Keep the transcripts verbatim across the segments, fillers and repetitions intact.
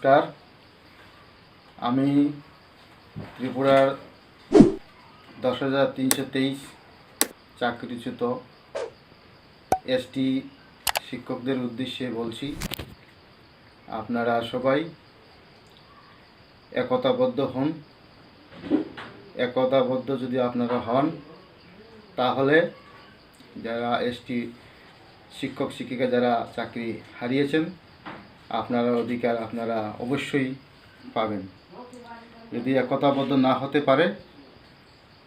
নমস্কার। আমি ত্রিপুরার দশ হাজার তিনশো তেইশ চাকরিচ্যুত এসটি শিক্ষকদের উদ্দেশ্যে বলছি, আপনারা সবাই একতাবদ্ধ হন। একতাবদ্ধ যদি আপনারা হন, তাহলে যারা এসটি শিক্ষক শিক্ষিকা যারা চাকরি হারিয়েছেন, আপনারা অধিকার আপনারা অবশ্যই পাবেন। যদি একতাবদ্ধ না হতে পারে,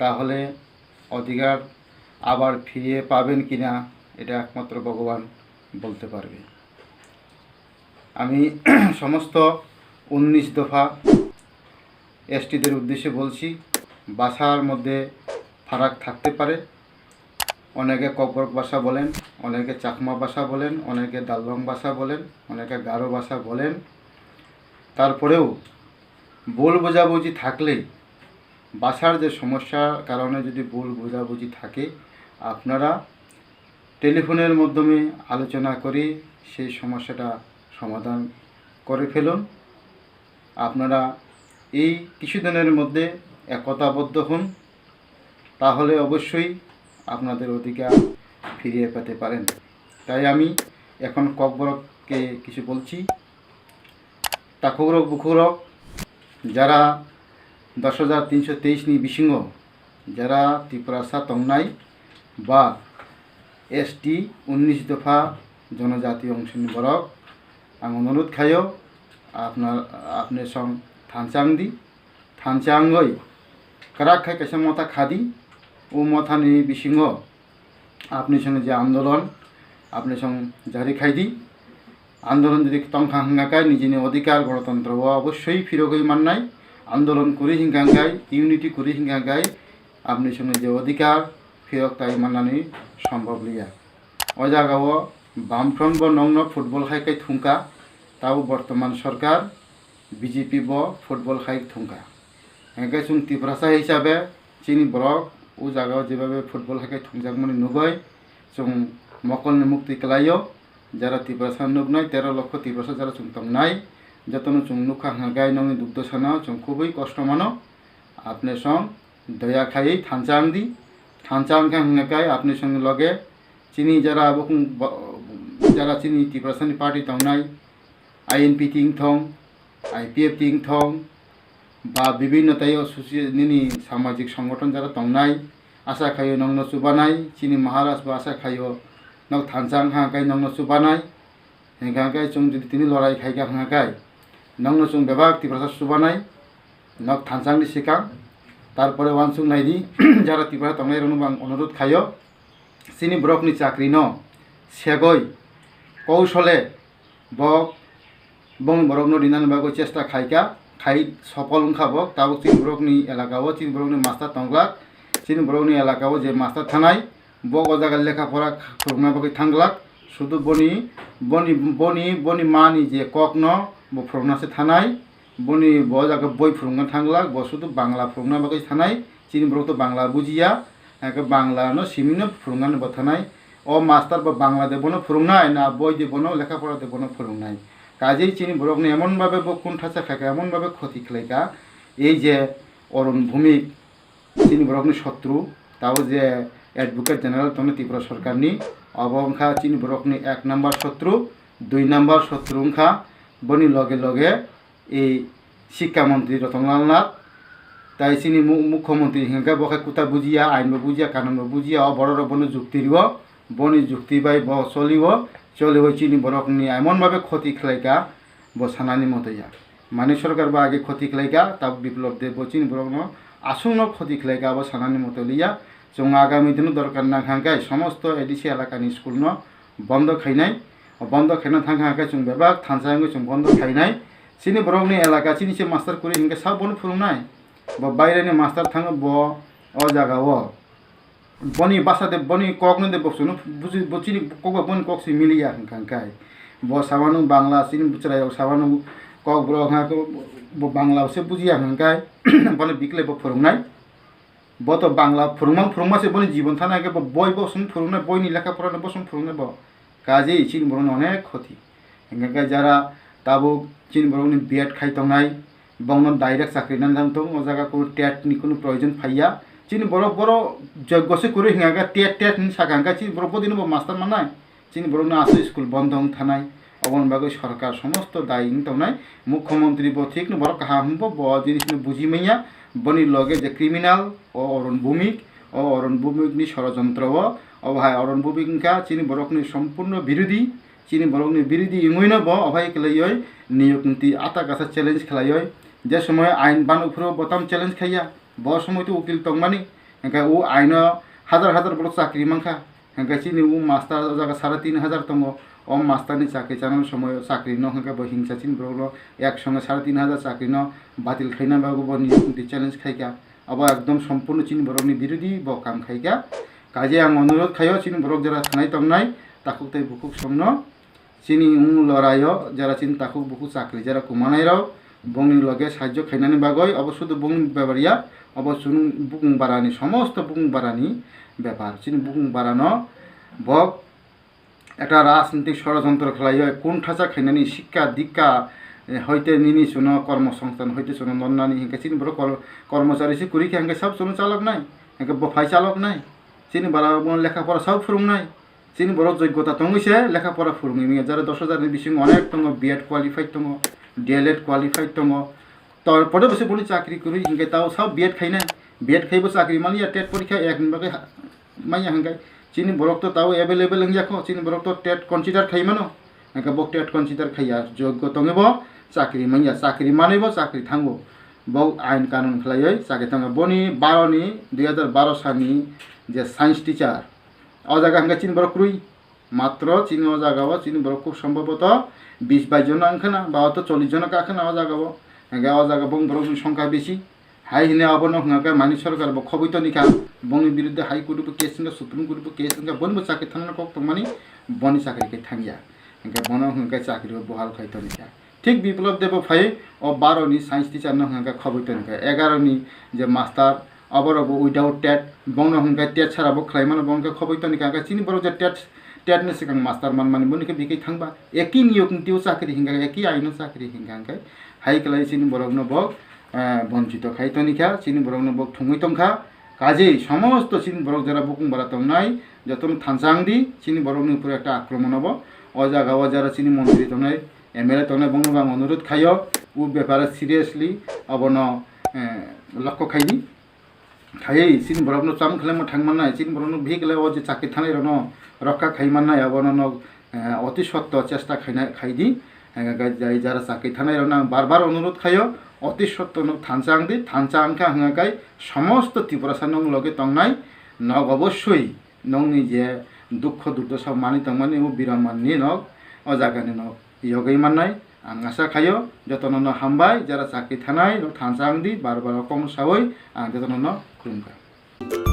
তাহলে অধিকার আবার ফিরিয়ে পাবেন কিনা, এটা একমাত্র ভগবান বলতে পারবে। আমি সমস্ত উনিশ দফা এসটিদের উদ্দেশ্যে বলছি, ভাষার মধ্যে ফারাক থাকতে পারে। অনেকে ককবরক ভাষা বলেন, অনেকে চাকমা ভাষা বলেন, অনেকে দারলং ভাষা বলেন, অনেকে গারো ভাষা বলেন। তারপরেও ভুল বোঝাবুঝি থাকলে, ভাষার যে সমস্যার কারণে যদি ভুল বোঝাবুঝি থাকে, আপনারা টেলিফোনের মাধ্যমে আলোচনা করে সেই সমস্যাটা সমাধান করে ফেলুন। আপনারা এই কিছুদিনের মধ্যে একতাবদ্ধ হন, তাহলে অবশ্যই আপনাদের অধিকার ফিরিয়ে পেতে পারেন। তাই আমি এখন ককবরককে কিছু বলছি। Takhukrok bukhukrok, jara dos hajar tinso teis ni bisingo jara Tiprasa tongnai ba S T unnish dopha jonojati ongshini borok, ang onurudh khaio, apna, apni song thansa wngdi, thansa wngwi kwrak khai kaisa motha khadi, o mothani bisingo apni song je andolon, apni song jari khaidi. Andolon jodi tongkha hwnkha khe nijini odhikar gonotontro o obosoi phirogwi mannai. Andolon kwrwi hwnkha khe, unity kwrwi hwnkha khe, apni songni je odhikar phirok tai mannani sombhob liya. O jagao Bamfront bo nongno football hai khe thungkha, tabo bortoman sorkar B J P bo football khai thungkha. Hingkhe chwng Tiprasa hisabe chini borok o jagao jebabe football hai khe thungjakmani nugwi chwng mokolni mukti kwlaio. Jara Tiprasa nuknai, tero lokho Tiprasa jara chwng tongnai, jotono chwng nukha hwnkha khe nongni dukdosano chwng khubui kosto mano. Apni song doya khaiwi thansa wngdi, thansa wngkha hwnkha khe apni songni loge chini jara bukung bo-, jara chini Tiprasani party tongnai, I N P ting thong, I P F ting thong, ba bibhinno tei o soci-, nini samajik songgothon jara tongnai, asa khaio nongno chubanai, chini Maharaj bo asa khaio nok thansa wngkha hwnkha khe nongno chubanai, hwnkha hwnkhe chwng jodi tini lorai khaikha hwnkha khe nongno chwng bebak Tiprasa chubanai, nok thansa wngni swkang, tarpore uansuk naidi, jara Tiprasa tongnai rokno bo ang onurudh khaio, chini borokni chakrino segoi kousole bo bong borokno rinani bagwi chesta khaikha, khai sopol wngkha bo. Tabuk chini borokni elaka o chini borokni master tongglak, chini borokni elaka o je master thanai, bo o jaga lekha pora phwrwngna bagwi thangglak. Sudu boni, boni, boni, boni mani je kokno bo phwrwngna se thanai, boni bo jaga boi phwrwngna thangglak, bo sudu Bangla phwrwngna bagwi thanai. Chini borok to Bangla bujiya, hake Bangla no simino phwrwngna bo thanai. O master bo Bangla de bono phwrwngnai, na boi de bono, lekha pora de bono phwrwngnai. Kajei chini borokni emon babe bo kunthasa khaikha, emon babe khoti khlaikha, ei je Arun Bhumik, chini borokni sotru, tabo je Advocate General tongno Tripura sorkarni, obo wngkha chini borokni ek number sotru, dui number sotru wngkha, boni loge loge ei Sikka Montri Ratan Lal Nath, tai chini mu-, Mukhyamantri hingkhe bo khe kuta bujiya, ain bo bujiya, kanun bo bujiya, o borok rok bono jukti rio, boni jukti bai bo cholio, cholio chini borokni emon babe khoti khlaikha, bo sanani moto ya. Mani sorkar bo age khoti khlaikha, tabuk Biplab Deb bo chini borokno aswkno khoti khlaikha, abo sanani moto liya. Chwng agami dino dorkar nangkha hwnkhe somosto A D C elakani school no bondo khainai, bondo khaina thangkha hwnkhe chwng bebak thansa wngwi chwng bondo khainai. Chini borokni elaka chini se master kwrwi hwnkhe sabo bono phwrwngnai. Bo baireni master thango bo o jaga o. Boni basa de, boni kokno de bo chwngno buji, bo chini kok bai boni kok se miliya hwnkha hwnkhe. Bo samano Bangla, chini chwrairok samano kok borok hwnkha khe bo Bangla se bujiya hwnkha hwnkhe bono bikle bo phwrwngnai. Bo to Bangla phwrwngma phwrwngma se boni jibon thana hwnkhe bo boi bo chwng phwrwngnai, boini lekha porano bo chwng phwrwngnai bo. Kajei chini borokni onek khoti. Hingkha khe jara Tabuk chini borokni B Ed khai tongnai, bongno direct chakri nang tong, o jaga kunu tet ni kunu proyojon phaiya. Chini borok boro joggo se kwrwi hwnka khe tet tet hinwi sakha hwnka chini borok bodino bo master mannai. Chini borokno aswk school bondo wng thanai, oboni bagwi sorkar somosto dayi wng tongnai. Mukhyamantri bo thikno borok kaham hwnbo bo jinisno buji manya. Boni loge je criminal o Oron Bhumik, o Oron Bhumikni sorojontro o, obo hai Oron Bhumik wngkha chini borokni sompurno birodhi. Chini borokni birodhi wngwino bo obai kwlaiwi niyok niti ata kasa challenge khlaiwi. Je somoy ain banu phuru botam challenge khaiya, bo somoy to ukil tongmani, hwnkhe o aino hajar hajar borok chakri mankha. Hwnkhe chini o master o jaga sare tin hajar tongo, o master ni chakri chanani somoy chakri no hwnkhe bo hingsa chini borok no ek songe sare tin hajar chakri no batil khaina bagwi bo niyok niti challenge khaikha. Abo ekdom sompurno chini borokni birodhi bo kam khaikha. Kaje ang onurodh khaio chini borok jora thanai tongnai takhuk tei bukhuk songno chini wng loraio jara chini takhuk bukhuk chakri jara kumanairok bongni loge sahajyo khainani bagwi obo sudu bongni bepar ya, obo chwng bukung barani somosto bukung barani bepar. Chini bukung barano bo ekta rajnitik sorojontro khlaiwi kun thacha khainani sikka dikka, eh, hoite nini chwngno kormo songsthan hoite chwngno nonnani hinkhe chini borok kor-, kormochari se kwrwi khe hinkhe sab chwngno chaloknai, hinkhe bophai chaloknai, chini bara bo lekha pora sab phwrwngnai. Chini borok joggota tongwi se lekha pora phwrwngwi manya, jara dos hajar ni bisingo onek tongo B Ed qualified tongo, D L Ed qualified tongo. To podo bwswk boni chakri kwrwi hinkhe tao sao B Ed khainai, B Ed khaibo chakri manya, tet porikha ek ni bagwi ha-, manya hinkhe chini borok to tao available wngya kho, chini borok to tet consider khai mano, hinkhe bo tet consider khaiya, joggo tongwi bo chakri manya, chakri manwi bo chakri thango, bo ain kanun khlaiwi chakri thango. Boni baro ni dui hajar baro sani je science teacher, o jaga hinkhe chini borok kwrwi. Matro chini o jaga o chini borok khub sombhoboto bis bais jona wngkhana, ba oto chollish jona kakhana o jaga o. Hingke o jaga bong borok ni songkha bisi. Hai hine obono hwnga khe mani sorkar bo khoboi toni kha. Bongni biruddhe High Court bo case wngkha, Supreme Court bo case wngkha, boni bo chakri thangna kok tongmani, boni chakri khe thangya. Hingke bono hwnga khe chakri o bohal khai toni kha. Thik Biplab Deb bo phai o baro ni science teacher no hwnga khe khoboi toni kha. Egaroh ni je master, oborok bo without tet, bongno hwnga khe tet sara bo khlai mano, bo hwnga khe khoboi toni kha. Chini borok je tet, tet ni swkang master man mani, boni khe bikhe thangba. Eki niyok niti o chakri hwnga khe, eki aino chakri hwnga khe, hai khlai chini borok no bo, eh, bonchito khai toni kha, chini borok no bo thungwi tong kha. Kaje somosto chini borok jora bukung bara tongnai, joto no thansa wng di, chini borok ni upor ekta akromon obo. O jaga o jara chini montri tongnai, M L A tongnai, bongno bo ang onurodh khaio, o bepare seriously obono, eh, lokho khai di. Khaiwi chini borok no cham khlai ma thang mannai, chini borok no bihik le o je chakri thanai rok no rokha khai mannai, obono no, eh, oti sotto chesta khaina khai di. Eh, jai jara chakri thanai rok no ang bar bar onurodh khaio, oti sotto no thansa wng di, thansa wng kha hwnga khe somosto Tiprasa nwng loge tongnai, nog obosoi nokni je dukho durdosa mani tongmani o biraman ni nok o jaga ni nok yogwi mannai. Ang asa khaio jotono no hambai, jara chakri thanai no thansa wng di, bar bar o kok no sawi ang jotono no khulum kha.